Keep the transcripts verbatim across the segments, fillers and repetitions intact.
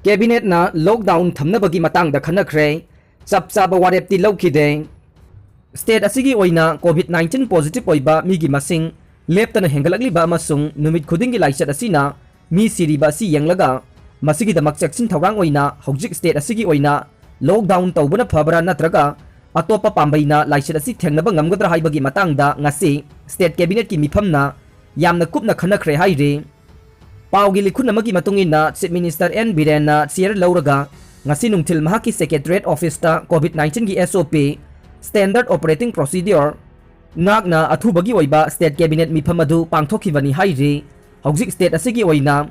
Cabinet ꯅ lockdown ꯊꯝꯅꯕꯒꯤ ꯃꯇꯥꯡꯗ ꯈꯟꯅꯈ꯭ꯔꯦ꯫ ꯆꯞ ꯆꯥꯕ ꯋꯥꯔꯦꯞꯇꯤ ꯂꯧꯈꯤꯗꯦ꯫ State ꯑꯁꯤꯒꯤ ꯑꯣꯏꯅ COVID nineteen positive ꯑꯣꯏꯕ ꯃꯤꯒꯤ ꯃꯁꯤꯡ ꯂꯦꯞꯇꯅ ꯍꯦꯟꯒꯠꯂꯛꯂꯤꯕ ꯑꯃꯁꯨꯡ ꯅꯨꯃꯤꯠ ꯈꯨꯗꯤꯡꯒꯤ ꯂꯥꯏꯆꯠ ꯑꯁꯤꯅ ꯃꯤ ꯁꯤꯔꯤꯕ ꯑꯁꯤ ꯌꯦꯡꯂꯒ, ꯃꯁꯤꯒꯤꯗꯃꯛ ꯆꯦꯛꯁꯤꯟ ꯊꯧꯔꯥꯡ ꯑꯣꯏꯅ ꯍꯧꯖꯤꯛ state ꯑꯁꯤꯒꯤ ꯑꯣꯏꯅ lockdown ꯇꯧꯕꯅ ꯐꯕ꯭ꯔꯥ ꯅꯠꯇ꯭ꯔꯒ ꯑꯇꯣꯞꯄ ꯄꯥꯝꯕꯩꯅ ꯂꯥꯏꯆꯠ ꯑꯁꯤ ꯊꯦꯡꯅꯕ ꯉꯝꯒꯗ꯭ꯔꯥ ꯍꯥꯏꯕꯒꯤ ꯃꯇꯥꯡꯗ ꯉꯁꯤ state cabinet ꯀꯤ ꯃꯤꯐꯝꯅ ꯌꯥꯝꯅ ꯀꯨꯞꯅ ꯈꯟꯅꯈ꯭ꯔꯦ ꯍꯥꯏꯔꯤ꯫ ꯄꯥꯎꯒꯤ ꯂꯤꯈꯨꯟ ꯑꯃꯒꯤ ꯃꯇꯨꯡ ꯏꯟꯅ, Chief Minister N ꯕꯤꯔꯦꯟꯅ chair ꯂꯧꯔꯒ ꯉꯁꯤ ꯅꯨꯡꯊꯤꯜ ꯃꯍꯥꯛꯀꯤ Secretariat Office ꯇ COVID nineteen ꯒꯤ S O P, Standard Operating Procedure, ꯉꯥꯛꯅ ꯑꯊꯨꯕꯒꯤ ꯑꯣꯏꯕ state cabinet ꯃꯤꯐꯝ ꯑꯗꯨ ꯄꯥꯡꯊꯣꯛꯈꯤꯕꯅꯤ ꯍꯥꯏꯔꯤ꯫ ꯍꯧꯖꯤꯛ state ꯑꯁꯤꯒꯤ ꯑꯣꯏꯅ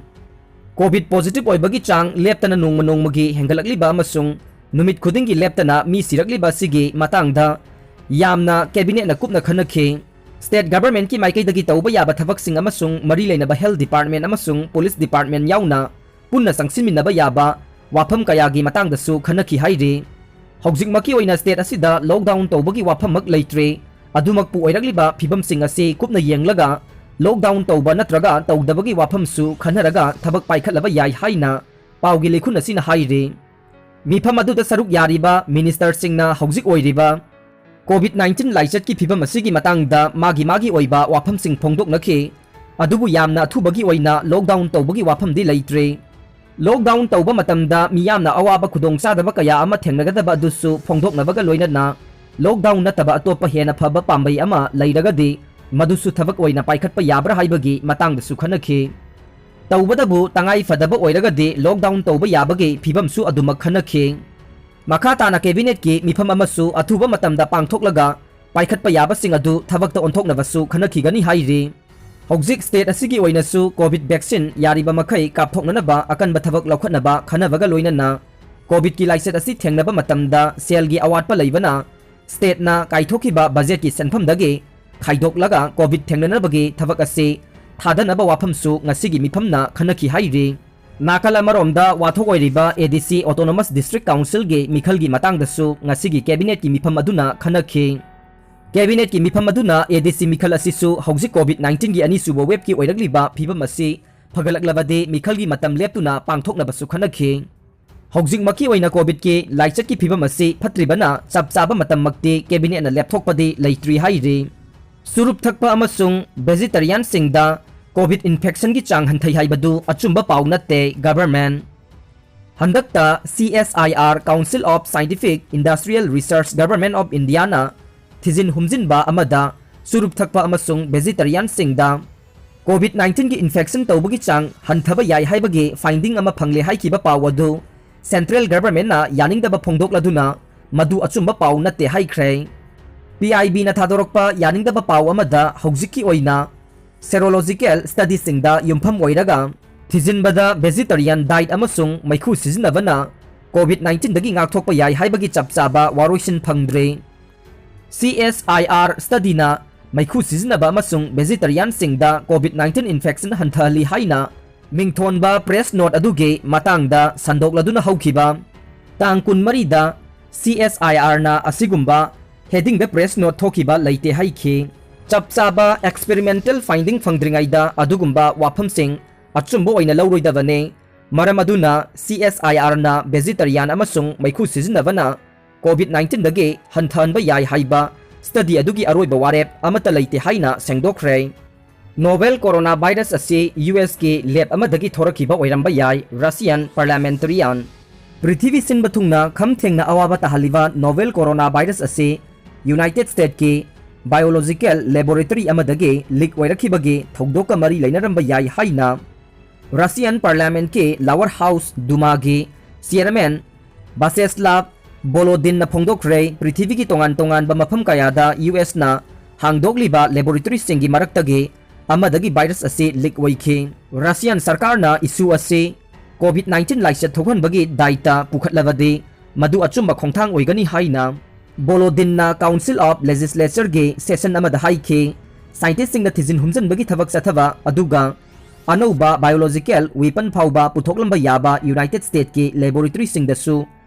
COVID positive ꯑꯣꯏꯕꯒꯤ ꯆꯥꯡ ꯂꯦꯞꯇꯅ ꯅꯣꯡꯃ ꯅꯣꯡꯃꯒꯤ ꯍꯦꯟꯒꯠꯂꯛꯂꯤꯕ ꯑꯃꯁꯨꯡ ꯅꯨꯃꯤꯠ ꯈꯨꯗꯤꯡꯒꯤ ꯂꯦꯞꯇꯅ ꯃꯤ ꯁꯤꯔꯛꯂꯤꯕ ꯑꯁꯤꯒꯤ ꯃꯇꯥꯡꯗ ꯌꯥꯝꯅ cabinet ꯅ ꯀꯨꯞꯅ ꯈꯟꯅꯈꯤ꯫ State government ꯀꯤ ꯃꯥꯏꯀꯩꯗꯒꯤ ꯇꯧꯕ ꯌꯥꯕ ꯊꯕꯛꯁꯤꯡ ꯑꯃꯁꯨꯡ ꯃꯔꯤ ꯂꯩꯅꯕ health department ꯑꯃꯁꯨꯡ police department ꯌꯥꯎꯅ ꯄꯨꯟꯅ ꯆꯪꯁꯤꯟꯃꯤꯟꯅꯕ ꯌꯥꯕ ꯋꯥꯐꯝ ꯀꯌꯥꯒꯤ ꯃꯇꯥꯡꯗꯁꯨ ꯈꯟꯅꯈꯤ ꯍꯥꯏꯔꯤ꯫ ꯍꯧꯖꯤꯛꯃꯛꯀꯤ ꯑꯣꯏꯅ state ꯑꯁꯤꯗ lockdown ꯇꯧꯕꯒꯤ ꯋꯥꯐꯝꯃꯛ ꯂꯩꯇ꯭ꯔꯦ꯫ ꯑꯗꯨꯃꯛꯄꯨ ꯑꯣꯏꯔꯛꯂꯤꯕ ꯐꯤꯕꯝꯁꯤꯡ ꯑꯁꯤ ꯀꯨꯞꯅ ꯌꯦꯡꯂꯒ lockdown ꯇꯧꯕ ꯅꯠꯇ꯭ꯔꯒ ꯇꯧꯗꯕꯒꯤ ꯋꯥꯐꯝꯁꯨ ꯈꯟꯅꯔꯒ ꯊꯕꯛ ꯄꯥꯏꯈꯠꯂꯕ ꯌꯥꯏ ꯍꯥꯏꯅ ꯄꯥꯎꯒꯤ ꯂꯤꯈꯨꯟ ꯑꯁꯤꯅ ꯍꯥꯏꯔꯤ꯫ ꯃꯤꯐꯝ ꯑꯗꯨꯗ ꯁꯔꯨꯛ ꯌꯥꯔꯤꯕ minister ꯁꯤꯡꯅ ꯍꯧꯖꯤꯛ ꯑꯣꯏꯔꯤꯕ COVID nineteen ꯂꯥꯏꯆꯠꯀꯤ ꯐꯤꯕꯝ ꯑꯁꯤꯒꯤ ꯃꯇꯥꯡꯗ ꯃꯥꯒꯤ ꯃꯥꯒꯤ ꯑꯣꯏꯕ ꯋꯥꯐꯝꯁꯤꯡ ꯐꯣꯡꯗꯣꯛꯅꯈꯤ꯫ ꯑꯗꯨꯕꯨ ꯌꯥꯝꯅ ꯑꯊꯨꯕꯒꯤ ꯑꯣꯏꯅ lockdown ꯇꯧꯕꯒꯤ ꯋꯥꯐꯝꯗꯤ ꯂꯩꯇ꯭ꯔꯤ꯫ Lockdown ꯇꯧꯕ ꯃꯇꯝꯗ ꯃꯤꯌꯥꯝꯅ ꯑꯋꯥꯕ ꯈꯨꯗꯣꯡꯆꯥꯗꯕ ꯀꯌꯥ ꯑꯃ ꯊꯦꯡꯅꯒꯗꯕ ꯑꯗꯨꯁꯨ ꯐꯣꯡꯗꯣꯛꯅꯕꯒ ꯂꯣꯏꯅꯅ, lockdown ꯅꯠꯇꯕ ꯑꯇꯣꯞꯄ ꯍꯦꯟꯅ ꯐꯕ ꯄꯥꯝꯕꯩ ꯑꯃ ꯂꯩꯔꯒꯗꯤ ꯃꯗꯨꯁꯨ ꯊꯕꯛ ꯑꯣꯏꯅ ꯄꯥꯏꯈꯠꯄ ꯌꯥꯕ꯭ꯔꯥ ꯍꯥꯏꯕꯒꯤ ꯃꯇꯥꯡꯗꯁꯨ ꯈꯟꯅꯈꯤ꯫ ꯇꯧꯕꯗꯕꯨ ꯇꯉꯥꯏ ꯐꯗꯕ ꯑꯣꯏꯔꯒꯗꯤ lockdown ꯇꯧꯕ ꯌꯥꯕꯒꯤ ꯐꯤꯕꯝꯁꯨ ꯑꯗꯨꯃꯛ ꯈꯟꯅꯈꯤ꯫ ꯃꯈꯥ ꯇꯥꯅ cabinet ꯀꯤ ꯃꯤꯐꯝ ꯑꯃꯁꯨ ꯑꯊꯨꯕ ꯃꯇꯝꯗ ꯄꯥꯡꯊꯣꯛꯂꯒ ꯄꯥꯏꯈꯠꯄ ꯌꯥꯕꯁꯤꯡ ꯑꯗꯨ ꯊꯕꯛꯇ ꯑꯣꯟꯊꯣꯛꯅꯕꯁꯨ ꯈꯟꯅꯈꯤꯒꯅꯤ ꯍꯥꯏꯔꯤ꯫ ꯍꯧꯖꯤꯛ state ꯑꯁꯤꯒꯤ ꯑꯣꯏꯅꯁꯨ COVID vaccine ꯌꯥꯔꯤꯕ ꯃꯈꯩ ꯀꯥꯞꯊꯣꯛꯅꯅꯕ ꯑꯀꯟꯕ ꯊꯕꯛ ꯂꯧꯈꯠꯅꯕ ꯈꯟꯅꯕꯒ ꯂꯣꯏꯅꯅ COVID ꯀꯤ ꯂꯥꯏꯆꯠ ꯑꯁꯤ ꯊꯦꯡꯅꯕ ꯃꯇꯝꯗ ꯁꯦꯜꯒꯤ ꯑꯋꯥꯠꯄ ꯂꯩꯕꯅ state ꯅ ꯀꯥꯏꯊꯣꯛꯈꯤꯕ budget ꯀꯤ ꯁꯦꯟꯐꯝꯗꯒꯤ ꯈꯥꯏꯗꯣꯛꯂꯒ COVID ꯊꯦꯡꯅꯅꯕꯒꯤ ꯊꯕꯛ ꯑꯁꯤ ꯊꯥꯗꯅꯕ ꯋꯥꯐꯝꯁꯨ ꯉꯁꯤꯒꯤ ꯃꯤꯐꯝꯅ ꯈꯟꯅꯈꯤ ꯍꯥꯏꯔꯤ꯫ ꯅꯥꯀꯜ ꯑꯃꯔꯣꯝꯗ ꯋꯥꯊꯣꯛ ꯑꯣꯏꯔꯤꯕ A D C Autonomous District Council ꯒꯤ ꯃꯤꯈꯜꯒꯤ ꯃꯇꯥꯡꯗꯁꯨ ꯉꯁꯤꯒꯤ cabinet ꯀꯤ ꯃꯤꯐꯝ ꯑꯗꯨꯅ ꯈꯟꯅꯈꯤ꯫ Cabinet ꯀꯤ ꯃꯤꯐꯝ ꯑꯗꯨꯅ A D C ꯃꯤꯈꯜ ꯑꯁꯤꯁꯨ ꯍꯧꯖꯤꯛ COVID nineteen ꯒꯤ ꯑꯅꯤꯁꯨꯕ wave ꯀꯤ ꯑꯣꯏꯔꯛꯂꯤꯕ ꯐꯤꯕꯝ ꯑꯁꯤ ꯐꯒꯠꯂꯛꯂꯕꯗꯤ ꯃꯤꯈꯜꯒꯤ ꯃꯇꯝ ꯂꯦꯞꯇꯨꯅ ꯄꯥꯡꯊꯣꯛꯅꯕꯁꯨ ꯈꯟꯅꯈꯤ꯫ ꯍꯧꯖꯤꯛꯃꯛꯀꯤ ꯑꯣꯏꯅ ꯀꯣꯚꯤꯗꯀꯤ ꯂꯥꯏꯆꯠꯀꯤ ꯐꯤꯕꯝ ꯑꯁꯤ ꯐꯠꯇ꯭ꯔꯤꯕꯅ ꯆꯞ ꯆꯥꯕ ꯃꯇꯝꯃꯛꯇꯤ ꯀꯦꯕꯤꯅꯦꯠꯅ ꯂꯦꯞꯊꯣꯛꯄꯗꯤ ꯂꯩꯇ꯭ꯔꯤ ꯍꯥꯏꯔꯤ꯫ ꯆꯨꯔꯨꯞ ꯊꯛꯄ ꯑꯃꯁꯨꯡ ꯚꯦꯖꯤꯇꯦꯔꯤꯌꯥꯟꯁꯤꯡꯗ ꯀꯣꯚꯤꯗ ꯏꯟꯐꯦꯛꯁꯟꯒꯤ ꯆꯥꯡ ꯍꯟꯊꯩ ꯍꯥꯏꯕꯗꯨ ꯑꯆꯨꯝꯕ ꯄꯥꯎ ꯅꯠꯇꯦ, ꯒꯚꯔꯟꯃꯦꯟꯠ꯫ ꯍꯟꯗꯛꯇ C S I R, Council of Scientific Industrial Research, Government of Indiaꯅ ꯊꯤꯖꯤꯟ ꯍꯨꯝꯖꯤꯟꯕ ꯑꯃꯗ ꯆꯨꯔꯨꯞ ꯊꯛꯄ ꯑꯃꯁꯨꯡ ꯚꯦꯖꯤꯇꯦꯔꯤꯌꯥꯟꯁꯤꯡꯗ ꯀꯣꯚꯤꯗ ꯅꯥꯏꯟꯇꯤꯟꯒꯤ ꯏꯟꯐꯦꯛꯁꯟ ꯇꯧꯕꯒꯤ ꯆꯥꯡ ꯍꯟꯊꯕ ꯌꯥꯏ ꯍꯥꯏꯕꯒꯤ ꯐꯥꯏꯟꯗꯤꯡ ꯑꯃ ꯐꯪꯂꯦ ꯍꯥꯏꯈꯤꯕ ꯄꯥꯎ ꯑꯗꯨ ꯁꯦꯟꯇ꯭ꯔꯦꯜ ꯒꯚꯔꯟꯃꯦꯟꯠꯅ ꯌꯥꯅꯤꯡꯗꯕ ꯐꯣꯡꯗꯣꯛꯂꯗꯨꯅ ꯃꯗꯨ ꯑꯆꯨꯝꯕ ꯄꯥꯎ ꯅꯠꯇꯦ ꯍꯥꯏꯈ꯭ꯔꯦ꯫ ꯄꯤ ꯑꯥꯏ ꯕꯤꯅ ꯊꯥꯗꯣꯔꯛꯄ ꯌꯥꯅꯤꯡꯗꯕ ꯄꯥꯎ ꯑꯃꯗ ꯍꯧꯖꯤꯛꯀꯤ ꯑꯣꯏꯅ ꯁꯦꯔꯣꯂꯣꯖꯤꯀꯦꯜ ꯁ꯭ꯇꯗꯤꯁꯤꯡꯗ ꯌꯨꯝꯐꯝ ꯑꯣꯏꯔꯒ ꯊꯤꯖꯤꯟꯕꯗ ꯚꯦꯖꯤꯇꯦꯔꯤꯌꯥꯟ ꯗꯥꯏꯠ ꯑꯃꯁꯨꯡ ꯃꯩꯈꯨ ꯁꯤꯖꯤꯟꯅꯕꯅ ꯀꯣꯚꯤꯗ ꯅꯥꯏꯟꯇꯤꯟꯗꯒꯤ ꯉꯥꯛꯊꯣꯛꯄ ꯌꯥꯏ ꯍꯥꯏꯕꯒꯤ ꯆꯞ ꯆꯥꯕ ꯋꯥꯔꯣꯏꯁꯤꯟ ꯐꯪꯗ꯭ꯔꯤ꯫ ꯁꯤ ꯑꯦꯁ ꯑꯥꯏ ꯑꯥꯔ ꯁ꯭ꯇꯗꯤꯅ ꯃꯩꯈꯨ ꯁꯤꯖꯤꯟꯅꯕ ꯑꯃꯁꯨꯡ ꯚꯦꯖꯤꯇꯦꯔꯤꯌꯥꯟꯁꯤꯡꯗ ꯀꯣꯚꯤꯗ ꯅꯥꯏꯟꯇꯤꯟ ꯏꯟꯐꯦꯛꯁꯟ ꯍꯟꯊꯍꯜꯂꯤ ꯍꯥꯏꯅ ꯃꯤꯡꯊꯣꯟꯕ ꯄ꯭ꯔꯦꯁ ꯅꯣꯠ ꯑꯗꯨꯒꯤ ꯃꯇꯥꯡꯗ ꯁꯟꯗꯣꯛꯂꯗꯨꯅ ꯍꯧꯈꯤꯕ ꯇꯥꯡ ꯀꯨꯟꯃꯔꯤꯗ ꯁꯤ ꯑꯦꯁ ꯑꯥꯏ ꯑꯥꯔꯅ ꯑꯁꯤꯒꯨꯝꯕ ꯍꯦꯗꯤꯡꯗ ꯄ꯭ꯔꯦꯁ ꯅꯣꯠ ꯊꯣꯛꯈꯤꯕ ꯂꯩꯇꯦ ꯍꯥꯏꯈꯤ꯫ ꯆꯞ ꯆꯥꯕ ꯑꯦꯛꯁꯄꯦꯔꯤꯃꯦꯟꯇꯦꯜ ꯐꯥꯏꯟꯗꯤꯡ ꯐꯪꯗ꯭ꯔꯤꯉꯩꯗ ꯑꯗꯨꯒꯨꯝꯕ ꯋꯥꯐꯝꯁꯤꯡ ꯑꯆꯨꯝꯕ ꯑꯣꯏꯅ ꯂꯧꯔꯣꯏꯗꯕꯅꯤ꯫ ꯃꯔꯝ ꯑꯗꯨꯅ ꯁꯤ ꯑꯦꯁ ꯑꯥꯏ ꯑꯥꯔꯅ ꯚꯦꯖꯤꯇꯦꯔꯤꯌꯥꯟ ꯑꯃꯁꯨꯡ ꯃꯩꯈꯨ ꯁꯤꯖꯤꯟꯅꯕꯅ ꯀꯣꯚꯤꯗ ꯅꯥꯏꯟꯇꯤꯟꯗꯒꯤ ꯍꯟꯊꯍꯟꯕ ꯌꯥꯏ ꯍꯥꯏꯕ ꯁ꯭ꯇꯗꯤ ꯑꯗꯨꯒꯤ ꯑꯔꯣꯏꯕ ꯋꯥꯔꯦꯞ ꯑꯃꯠꯇ ꯂꯩꯇꯦ ꯍꯥꯏꯅ ꯁꯦꯡꯗꯣꯛꯈ꯭ꯔꯦ꯫ ꯅꯣꯚꯦꯜ ꯀꯣꯔꯣꯅꯥ ꯚꯥꯏꯔꯁ ꯑꯁꯤ ꯌꯨ ꯑꯦꯁꯀꯤ ꯂꯦꯕ ꯑꯃꯗꯒꯤ ꯊꯣꯔꯛꯈꯤꯕ ꯑꯣꯏꯔꯝꯕ ꯌꯥꯏ, ꯔꯁꯤꯌꯥꯟ ꯄꯥꯔꯂꯥꯃꯦꯟꯇꯔꯤꯌꯥꯟ꯫ ꯄ꯭ꯔꯤꯊꯤꯕꯤ ꯁꯤꯟꯕ ꯊꯨꯡꯅ ꯈꯝ ꯊꯦꯡꯅ ꯑꯋꯥꯕ ꯇꯥꯍꯜꯂꯤꯕ ꯅꯣꯚꯦꯜ ꯀꯣꯔꯣꯅꯥ ꯚꯥꯏꯔꯁ ꯑꯁꯤ ꯌꯨꯅꯥꯏꯇꯦꯗ ꯁ꯭ꯇꯦꯠꯀꯤ ꯕꯥꯏꯑꯣꯂꯣꯖꯤꯀꯦꯜ ꯂꯦꯕꯣꯔꯦꯇꯔꯤ ꯑꯃꯗꯒꯤ ꯂꯤꯛ ꯑꯣꯏꯔꯛꯈꯤꯕꯒꯤ ꯊꯧꯗꯣꯛꯀ ꯃꯔꯤ ꯂꯩꯅꯔꯝꯕ ꯌꯥꯏ ꯍꯥꯏꯅ ꯔꯁꯤꯌꯥꯟ ꯄꯥꯔꯂꯥꯃꯦꯟꯠꯀꯤ ꯂꯥꯋꯔ ꯍꯥꯎꯁ ꯗꯨꯃꯥꯒꯤ ꯆꯤꯌꯔꯃꯦꯟ ꯚꯥꯁꯦꯁꯂꯥꯚ ꯚꯣꯂꯣꯗꯤꯟꯅ ꯐꯣꯡꯗꯣꯛꯈ꯭ꯔꯦ꯫ ꯄ꯭ꯔꯤꯊꯤꯕꯤꯒꯤ ꯇꯣꯉꯥꯟ ꯇꯣꯉꯥꯟꯕ ꯃꯐꯝ ꯀꯌꯥꯗ ꯌꯨ ꯑꯦꯁꯅ ꯍꯥꯡꯗꯣꯛꯂꯤꯕ ꯂꯦꯕꯣꯔꯦꯇꯔꯤꯁꯤꯡꯒꯤ ꯃꯔꯛꯇꯒꯤ ꯑꯃꯗꯒꯤ ꯚꯥꯏꯔꯁ ꯑꯁꯤ ꯂꯤꯛ ꯑꯣꯏꯈꯤ꯫ ꯔꯁꯤꯌꯥꯟ ꯁꯔꯀꯥꯔꯅ ꯏꯁꯨ ꯑꯁꯤ ꯀꯣꯚꯤꯗ ꯅꯥꯏꯟꯇꯤꯟ ꯂꯥꯏꯆꯠ ꯊꯣꯛꯍꯟꯕꯒꯤ ꯗꯥꯏꯇ ꯄꯨꯈꯠꯂꯕꯗꯤ ꯃꯗꯨ ꯑꯆꯨꯝꯕ ꯈꯣꯡꯊꯥꯡ ꯑꯣꯏꯒꯅꯤ ꯍꯥꯏꯅ ꯚꯣꯂꯣꯗꯤꯟꯅ ꯀꯥꯎꯟꯁꯤꯜ ꯑꯣꯐ ꯂꯦꯖꯤꯁꯂꯦꯆꯔꯒꯤ ꯁꯦꯁꯟ ꯑꯃꯗ ꯍꯥꯏꯈꯤ꯫ ꯁꯥꯏꯟꯇꯤꯁꯁꯤꯡꯅ ꯊꯤꯖꯤꯟ ꯍꯨꯝꯖꯤꯟꯕꯒꯤ ꯊꯕꯛ ꯆꯠꯊꯕ ꯑꯗꯨꯒ ꯑꯅꯧꯕ ꯕꯥꯏꯑꯣꯂꯣꯖꯤꯀꯦꯜ ꯋꯦꯄꯟ ꯐꯥꯎꯕ ꯄꯨꯊꯣꯛꯂꯝꯕ ꯌꯥꯕ ꯌꯨꯅꯥꯏꯇꯦꯗ ꯁ꯭ꯇꯦꯠꯀꯤ ꯂꯦꯕꯣꯔꯦꯇꯔꯤꯁꯤꯡꯗꯁꯨ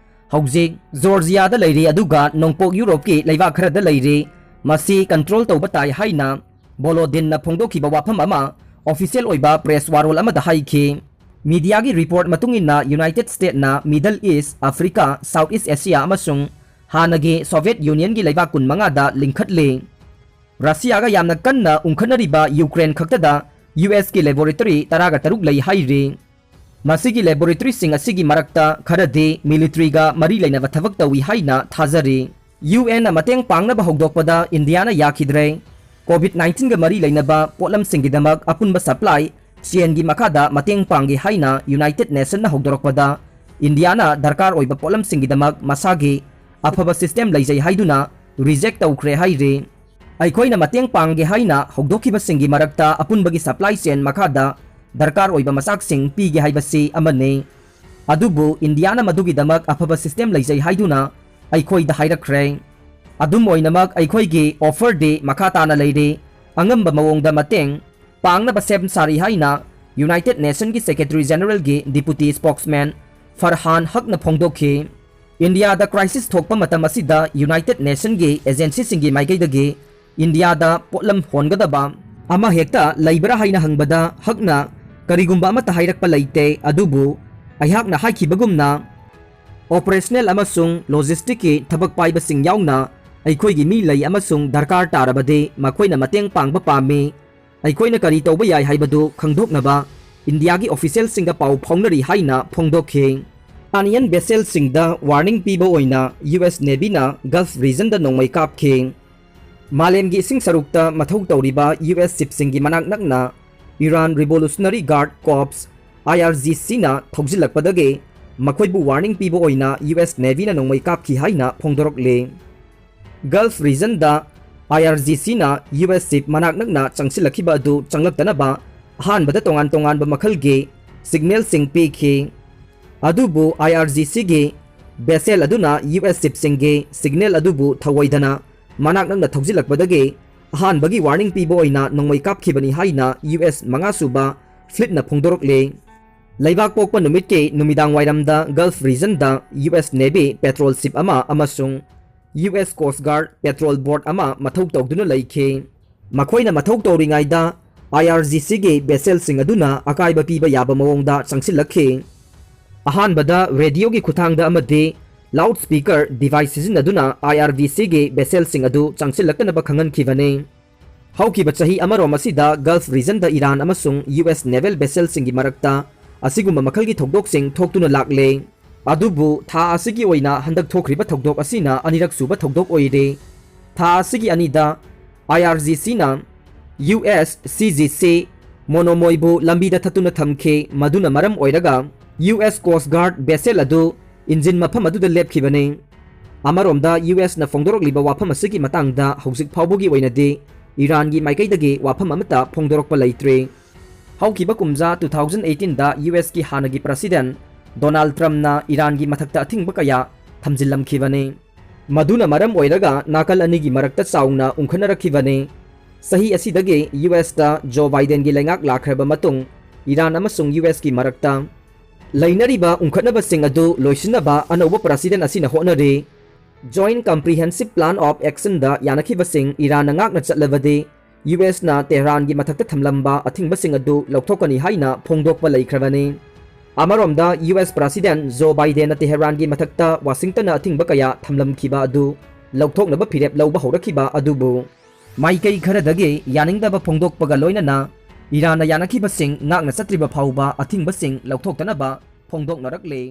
ꯍꯧꯖꯤꯛ ꯖꯣꯔꯖꯤꯌꯥꯗ ꯂꯩꯔꯤ, ꯑꯗꯨꯒ ꯅꯣꯡꯄꯣꯛ ꯌꯨꯔꯣꯞꯀꯤ ꯂꯩꯕꯥꯛ ꯈꯔꯗ ꯂꯩꯔꯤ꯫ ꯃꯁꯤ ꯀꯟꯇ꯭ꯔꯣꯜ ꯇꯧꯕ ꯇꯥꯏ ꯍꯥꯏꯅ ꯚꯣꯂꯣꯗꯤꯟꯅ ꯐꯣꯡꯗꯣꯛꯈꯤꯕ ꯋꯥꯐꯝ ꯑꯃ ꯑꯣꯐꯤꯁꯤꯌꯦꯜ ꯑꯣꯏꯕ ꯄ꯭ꯔꯦꯁ ꯋꯥꯔꯣꯜ ꯑꯃꯗ ꯍꯥꯏꯈꯤ꯫ ꯃꯤꯗꯤꯌꯥꯒꯤ ꯔꯤꯄꯣꯔꯠ ꯃꯇꯨꯡ ꯏꯟꯅ, ꯌꯨꯅꯥꯏꯇꯦꯗ ꯁ꯭ꯇꯦꯠꯅ ꯃꯤꯗꯜ ꯏꯁ, ꯑꯐ꯭ꯔꯤꯀꯥ, ꯁꯥꯎꯊ ꯏꯁ ꯑꯦꯁꯤꯌꯥ ꯑꯃꯁꯨꯡ ꯍꯥꯟꯅꯒꯤ ꯁꯣꯚꯤꯌꯦꯠ ꯌꯨꯅꯤꯌꯟꯒꯤ ꯂꯩꯕꯥꯛ ꯀꯨꯟꯃꯉꯥꯗ ꯂꯤꯡꯈꯠꯂꯦ꯫ ꯔꯁꯤꯌꯥꯒ ꯌꯥꯝꯅ ꯀꯟꯅ ꯎꯪꯈꯠꯅꯔꯤꯕ ꯌꯨꯀ꯭ꯔꯦꯟ ꯈꯛꯇꯗ ꯌꯨ ꯑꯦꯁꯀꯤ ꯂꯦꯕꯣꯔꯦꯇꯣꯔꯤ ꯇꯔꯥꯒ ꯇꯔꯨꯛ ꯂꯩ ꯍꯥꯏꯔꯤ꯫ ꯃꯁꯤꯒꯤ ꯂꯦꯕꯣꯔꯦꯇꯣꯔꯤꯁꯤꯡ ꯑꯁꯤꯒꯤ ꯃꯔꯛꯇ ꯈꯔꯗꯤ ꯃꯤꯂꯤꯇꯔꯤꯒ ꯃꯔꯤ ꯂꯩꯅꯕ ꯊꯕꯛ ꯇꯧꯏ ꯍꯥꯏꯅ ꯊꯥꯖꯔꯤ꯫ ꯌꯨ ꯑꯦꯟꯅ ꯃꯇꯦꯡ ꯄꯥꯡꯅꯕ ꯍꯧꯗꯣꯛꯄꯗ ꯏꯟꯗꯤꯌꯥꯅ ꯌꯥꯈꯤꯗ꯭ꯔꯦ꯫ ꯀꯣꯚꯤꯗ ꯅꯥꯏꯟꯇꯤꯟꯒ ꯃꯔꯤ ꯂꯩꯅꯕ ꯄꯣꯠꯂꯝꯁꯤꯡꯒꯤꯗꯃꯛ ꯑꯄꯨꯟꯕ ꯁꯄ꯭ꯂꯥꯏ ꯆꯦꯟꯒꯤ ꯃꯈꯥꯗ ꯃꯇꯦꯡ ꯄꯥꯡꯒꯦ ꯍꯥꯏꯅ ꯌꯨꯅꯥꯏꯇꯦꯗ ꯅꯦꯁꯟꯅ ꯍꯧꯗꯣꯔꯛꯄꯗ, ꯏꯟꯗꯤꯌꯥꯅ ꯗꯔꯀꯥꯔ ꯑꯣꯏꯕ ꯄꯣꯠꯂꯝꯁꯤꯡꯒꯤꯗꯃꯛ ꯃꯁꯥꯒꯤ ꯑꯐꯕ ꯁꯤꯁꯇꯦꯝ ꯂꯩꯖꯩ ꯍꯥꯏꯗꯨꯅ ꯔꯤꯖꯦꯛ ꯇꯧꯈ꯭ꯔꯦ ꯍꯥꯏꯔꯤ꯫ ꯑꯩꯈꯣꯏꯅ ꯃꯇꯦꯡ ꯄꯥꯡꯒꯦ ꯍꯥꯏꯅ ꯍꯧꯗꯣꯛꯈꯤꯕꯁꯤꯡꯒꯤ ꯃꯔꯛꯇ ꯑꯄꯨꯟꯕꯒꯤ ꯁꯄ꯭ꯂꯥꯏ ꯆꯦꯟ ꯃꯈꯥꯗ ꯗꯔꯀꯥꯔ ꯑꯣꯏꯕ ꯃꯆꯥꯛꯁꯤꯡ ꯄꯤꯒꯦ ꯍꯥꯏꯕꯁꯤ ꯑꯃꯅꯤ꯫ ꯑꯗꯨꯕꯨ ꯏꯟꯗꯤꯌꯥꯅ ꯃꯗꯨꯒꯤꯗꯃꯛ ꯑꯐꯕ ꯁꯤꯁꯇꯦꯝ ꯂꯩꯖꯩ ꯍꯥꯏꯗꯨꯅ ꯑꯩꯈꯣꯏꯗ ꯍꯥꯏꯔꯛꯈ꯭ꯔꯦ꯫ ꯑꯗꯨꯝ ꯑꯣꯏꯅꯃꯛ, ꯑꯩꯈꯣꯏꯒꯤ ꯑꯣꯐꯔꯗꯤ ꯃꯈꯥ ꯇꯥꯅ ꯂꯩꯔꯤ꯫ ꯑꯉꯝꯕ ꯃꯑꯣꯡꯗ ꯃꯇꯦꯡ ꯄꯥꯡꯅꯕ ꯁꯦꯝ ꯁꯥꯔꯤ ꯍꯥꯏꯅ United ꯅꯦꯁꯟꯒꯤ secretary ꯖꯦꯅꯔꯦꯜꯒꯤ deputy spokesman Farhan ꯍꯛꯅ ꯐꯣꯡꯗꯣꯛꯈꯤ꯫ ꯏꯟꯗꯤꯌꯥꯗ ꯀ꯭ꯔꯥꯏꯁꯤꯁ ꯊꯣꯛꯄ ꯃꯇꯝ ꯑꯁꯤꯗ ꯌꯨꯅꯥꯏꯇꯦꯗ ꯅꯦꯁꯟꯒꯤ ꯑꯦꯖꯦꯟꯁꯤꯁꯤꯡꯒꯤ ꯃꯥꯏꯀꯩꯗꯒꯤ ꯏꯟꯗꯤꯌꯥꯗ ꯄꯣꯠꯂꯝ ꯍꯣꯟꯒꯗꯕ ꯑꯃ ꯍꯦꯛꯇ ꯂꯩꯕ꯭ꯔꯥ ꯍꯥꯏꯅ ꯍꯪꯕꯗ, ꯍꯛꯅ ꯀꯔꯤꯒꯨꯝꯕ ꯑꯃꯠꯇ ꯍꯥꯏꯔꯛꯄ ꯂꯩꯇꯦ, ꯑꯗꯨꯕꯨ ꯑꯩꯍꯥꯛꯅ ꯍꯥꯏꯈꯤꯕꯒꯨꯝꯅ, ꯑꯣꯄꯔꯦꯁꯅꯦꯜ ꯑꯃꯁꯨꯡ ꯂꯣꯖꯤꯁꯇꯤꯛꯀꯤ ꯊꯕꯛ ꯄꯥꯏꯕꯁꯤꯡ ꯌꯥꯎꯅ ꯑꯩꯈꯣꯏꯒꯤ ꯃꯤ ꯂꯩ ꯑꯃꯁꯨꯡ ꯗꯔꯀꯥꯔ ꯇꯥꯔꯕꯗꯤ ꯃꯈꯣꯏꯅ ꯃꯇꯦꯡ ꯄꯥꯡꯕ ꯄꯥꯝꯃꯤ꯫ ꯑꯩꯈꯣꯏꯅ ꯀꯔꯤ ꯇꯧꯕ ꯌꯥꯏ ꯍꯥꯏꯕꯗꯨ ꯈꯪꯗꯣꯛꯅꯕ ꯏꯟꯗꯤꯌꯥꯒꯤ ꯑꯣꯐꯤꯁꯤꯌꯦꯜꯁꯤꯡꯒ ꯄꯥꯎ ꯐꯥꯎꯅꯔꯤ ꯍꯥꯏꯅ ꯐꯣꯡꯗꯣꯛꯈꯤ꯫ ꯏꯔꯥꯅꯤꯌꯟ ꯚꯦꯁꯦꯜꯁꯤꯡꯗ ꯋꯥꯔꯅꯤꯡ ꯄꯤꯕ ꯑꯣꯏꯅ ꯌꯨ ꯑꯦꯁ ꯅꯦꯚꯤꯅ ꯒꯜꯐ ꯔꯤꯖꯟꯗ ꯅꯣꯡꯃꯩ ꯀꯥꯞꯈꯤ꯫ ꯃꯥꯂꯦꯝꯒꯤ ꯏꯁꯤꯡ ꯁꯔꯨꯛꯇ ꯃꯊꯧ ꯇꯧꯔꯤꯕ ꯌꯨ ꯑꯦꯁ ꯁꯤꯞꯁꯤꯡꯒꯤ ꯃꯅꯥꯛ ꯅꯛꯅ ꯏꯔꯥꯟ ꯔꯤꯚꯣꯂꯨꯁꯅꯔꯤ ꯒꯥꯔꯗ ꯀꯣꯔꯞꯁ, ꯑꯥꯏ ꯑꯥꯔ ꯖꯤ ꯁꯤꯅ ꯊꯧꯖꯤꯜꯂꯛꯄꯗꯒꯤ ꯃꯈꯣꯏꯕꯨ ꯋꯥꯔꯅꯤꯡ ꯄꯤꯕ ꯑꯣꯏꯅ ꯌꯨ ꯑꯦꯁ ꯅꯦꯚꯤꯅ ꯅꯣꯡꯃꯩ ꯀꯥꯞꯈꯤ ꯍꯥꯏꯅ ꯐꯣꯡꯗꯣꯔꯛꯂꯤ꯫ ꯒꯜꯐ ꯔꯤꯖꯟꯗ ꯑꯥꯏ ꯑꯥꯔ ꯖꯤ ꯁꯤꯅ ꯌꯨ ꯑꯦꯁ ꯁꯤꯞ ꯃꯅꯥꯛ ꯅꯛꯅ ꯆꯪꯁꯤꯜꯂꯛꯈꯤꯕ ꯑꯗꯨ ꯆꯪꯂꯛꯇꯅꯕ ꯑꯍꯥꯟꯕꯗ ꯇꯣꯉꯥꯟ ꯇꯣꯉꯥꯟꯕ ꯃꯈꯜꯒꯤ ꯁꯤꯒꯅꯦꯜꯁꯤꯡ ꯄꯤꯈꯤ꯫ ꯑꯗꯨꯕꯨ ꯑꯥꯏ ꯑꯥꯔ ꯖꯤ ꯁꯤꯒꯤ ꯚꯦꯁꯦꯜ ꯑꯗꯨꯅ ꯌꯨ ꯑꯦꯁ ꯁꯤꯞꯁꯤꯡꯒꯤ ꯁꯤꯒꯅꯦꯜ ꯑꯗꯨꯕꯨ ꯊꯧꯑꯣꯏꯗꯅ ꯃꯅꯥꯛ ꯅꯛꯅ ꯊꯧꯖꯤꯜꯂꯛꯄꯗꯒꯤ ꯑꯍꯥꯟꯕꯒꯤ ꯋꯥꯔꯅꯤꯡ ꯄꯤꯕ ꯑꯣꯏꯅ ꯅꯣꯡꯃꯩ ꯀꯥꯞꯈꯤꯕꯅꯤ ꯍꯥꯏꯅ ꯌꯨ ꯑꯦꯁ ꯃꯉꯥꯁꯨꯕ ꯐ꯭ꯂꯤꯠꯅ ꯐꯣꯡꯗꯣꯔꯛꯂꯤ꯫ ꯂꯩꯕꯥꯛ ꯄꯣꯛꯄ ꯅꯨꯃꯤꯠꯀꯤ ꯅꯨꯃꯤꯗꯥꯡ ꯋꯥꯏꯔꯝꯗ ꯒꯜꯐ ꯔꯤꯖꯟꯗ U S navy patrol ship ꯑꯃ ꯑꯃꯁꯨꯡ U S coast guard patrol boat ꯑꯃ ꯃꯊꯧ ꯇꯧꯗꯨꯅ ꯂꯩꯈꯤ꯫ ꯃꯈꯣꯏꯅ ꯃꯊꯧ ꯇꯧꯔꯤꯉꯩꯗ ꯑꯥꯏ ꯑꯥꯔ ꯖꯤ ꯁꯤꯒꯤ ꯚꯦꯁꯦꯜꯁꯤꯡ ꯑꯗꯨꯅ ꯑꯀꯥꯏꯕ ꯄꯤꯕ ꯌꯥꯕ ꯃꯑꯣꯡꯗ ꯆꯪꯁꯤꯜꯂꯛꯈꯤ꯫ ꯑꯍꯥꯟꯕꯗ ꯔꯦꯗꯤꯑꯣꯒꯤ ꯈꯨꯠꯊꯥꯡꯗ ꯑꯃꯗꯤ ꯂꯥꯎꯗ ꯁ꯭ꯄꯤꯀꯔ ꯗꯤꯚꯥꯏꯁ ꯁꯤꯖꯤꯟꯅꯗꯨꯅ ꯑꯥꯏ ꯑꯥꯔ ꯖꯤ ꯁꯤꯒꯤ ꯚꯦꯁꯦꯜꯁꯤꯡ ꯑꯗꯨ ꯆꯪꯁꯤꯜꯂꯛꯇꯅꯕ ꯈꯪꯍꯟꯈꯤꯕꯅꯤ꯫ ꯍꯧꯈꯤꯕ ꯆꯍꯤ ꯑꯃꯔꯣꯝ ꯑꯁꯤꯗ ꯒꯜꯐ ꯔꯤꯖꯟꯗ ꯏꯔꯥꯟ ꯑꯃꯁꯨꯡ ꯌꯨ ꯑꯦꯁ ꯅꯦꯚꯦꯜ ꯚꯦꯁꯦꯜꯁꯤꯡꯒꯤ ꯃꯔꯛꯇ ꯑꯁꯤꯒꯨꯝꯕ ꯃꯈꯜꯒꯤ ꯊꯧꯗꯣꯛꯁꯤꯡ ꯊꯣꯛꯇꯨꯅ ꯂꯥꯛꯂꯦ꯫ ꯑꯗꯨꯕꯨ ꯊꯥ ꯑꯁꯤꯒꯤ ꯑꯣꯏꯅ ꯍꯟꯗꯛ ꯊꯣꯛꯈ꯭ꯔꯤꯕ ꯊꯧꯗꯣꯛ ꯑꯁꯤꯅ ꯑꯅꯤꯔꯛ ꯁꯨꯕ ꯊꯧꯗꯣꯛ ꯑꯣꯏꯔꯦ꯫ ꯊꯥ ꯑꯁꯤꯒꯤ ꯑꯅꯤꯗ ꯑꯥꯏ ꯑꯥꯔ ꯖꯤ ꯁꯤꯅ ꯌꯨ ꯑꯦꯁ ꯁꯤ ꯖꯤ ꯁꯤ ꯃꯣꯅꯣꯃꯣꯏꯕꯨ ꯂꯝꯕꯤꯗ ꯊꯠꯇꯨꯅ ꯊꯝꯈꯤ, ꯃꯗꯨꯅ ꯃꯔꯝ ꯑꯣꯏꯔꯒ ꯌꯨ ꯑꯦꯁ ꯀꯣꯁ ꯒꯥꯔꯗ ꯚꯦꯁꯦꯜ ꯑꯗꯨ ꯏꯟꯖꯤꯟ ꯃꯐꯝ ꯑꯗꯨꯗ ꯂꯦꯞꯈꯤꯕꯅꯤ꯫ ꯑꯃꯔꯣꯝꯗ ꯌꯨ ꯑꯦꯁꯅ ꯐꯣꯡꯗꯣꯔꯛꯂꯤꯕ ꯋꯥꯐꯝ ꯑꯁꯤꯒꯤ ꯃꯇꯥꯡꯗ ꯍꯧꯖꯤꯛ ꯐꯥꯎꯕꯒꯤ ꯑꯣꯏꯅꯗꯤ ꯏꯔꯥꯟꯒꯤ ꯃꯥꯏꯀꯩꯗꯒꯤ ꯋꯥꯐꯝ ꯑꯃꯠꯇ ꯐꯣꯡꯗꯣꯔꯛꯄ ꯂꯩꯇ꯭ꯔꯤ꯫ ꯍꯧꯈꯤꯕ ꯀꯨꯝꯖꯥ two thousand eighteen ꯗ ꯌꯨ ꯑꯦꯁꯀꯤ ꯍꯥꯟꯅꯒꯤ ꯄ꯭ꯔꯁꯤꯗꯦꯟ ꯗꯣꯅꯥꯜꯗ ꯇ꯭ꯔꯝꯞꯅ ꯏꯔꯥꯟꯒꯤ ꯃꯊꯛꯇ ꯑꯊꯤꯡꯕ ꯀꯌꯥ ꯊꯝꯖꯤꯜꯂꯝꯈꯤꯕꯅꯤ꯫ ꯃꯗꯨꯅ ꯃꯔꯝ ꯑꯣꯏꯔꯒ ꯅꯥꯀꯜ ꯑꯅꯤꯒꯤ ꯃꯔꯛꯇ ꯆꯥꯎꯅ ꯎꯪꯈꯠꯅꯔꯛꯈꯤꯕꯅꯤ꯫ ꯆꯍꯤ ꯑꯁꯤꯗꯒꯤ ꯌꯨ ꯑꯦꯁꯇ ꯖꯣ ꯕꯥꯏꯗꯦꯟꯒꯤ ꯂꯩꯉꯥꯛ ꯂꯥꯛꯈ꯭ꯔꯕ ꯃꯇꯨꯡ ꯏꯔꯥꯟ ꯑꯃꯁꯨꯡ ꯌꯨ ꯑꯦꯁꯀꯤ ꯃꯔꯛꯇ ꯂꯩꯅꯔꯤꯕ ꯎꯪꯈꯠꯅꯕꯁꯤꯡ ꯑꯗꯨ ꯂꯣꯏꯁꯤꯟꯅꯕ ꯑꯅꯧꯕ ꯄ꯭ꯔꯁꯤꯗꯦꯟ ꯑꯁꯤꯅ ꯍꯣꯠꯅꯔꯤ꯫ Joint Comprehensive Plan of Action ꯗ ꯌꯥꯅꯈꯤꯕꯁꯤꯡ ꯏꯔꯥꯟꯅ ꯉꯥꯛꯅ ꯆꯠꯂꯕꯗꯤ ꯌꯨ ꯑꯦꯁꯅ ꯇꯦꯍꯔꯥꯟꯒꯤ ꯃꯊꯛꯇ ꯊꯝꯂꯝꯕ ꯑꯊꯤꯡꯕꯁꯤꯡ ꯑꯗꯨ ꯂꯧꯊꯣꯛꯀꯅꯤ ꯍꯥꯏꯅ ꯐꯣꯡꯗꯣꯛꯄ ꯂꯩꯈ꯭ꯔꯕꯅꯤ꯫ ꯑꯃꯔꯣꯝꯗ ꯌꯨ ꯑꯦꯁ ꯄ꯭ꯔꯁꯤꯗꯦꯟ ꯖꯣ ꯕꯥꯏꯗꯦꯟꯅ ꯇꯦꯍꯔꯥꯟꯒꯤ ꯃꯊꯛꯇ ꯋꯥꯁꯤꯡꯇꯟꯅ ꯑꯊꯤꯡꯕ ꯀꯌꯥ ꯊꯝꯂꯝꯈꯤꯕ ꯑꯗꯨ ꯂꯧꯊꯣꯛꯅꯕ ꯐꯤꯔꯦꯞ ꯂꯧꯕ ꯍꯧꯔꯛꯈꯤꯕ ꯑꯗꯨꯕꯨ ꯃꯥꯏꯀꯩ ꯈꯔꯗꯒꯤ ꯌꯥꯅꯤꯡꯗꯕ ꯐꯣꯡꯗꯣꯛꯄꯒ ꯂꯣꯏꯅꯅ ꯏꯔꯥꯟꯅ ꯌꯥꯅꯈꯤꯕꯁꯤꯡ ꯉꯥꯛꯅ ꯆꯠꯇ꯭ꯔꯤꯕ ꯐꯥꯎꯕ ꯑꯊꯤꯡꯕꯁꯤꯡ ꯂꯧꯊꯣꯛꯇꯅꯕ ꯐꯣꯡꯗꯣꯛꯅꯔꯛꯂꯦ꯫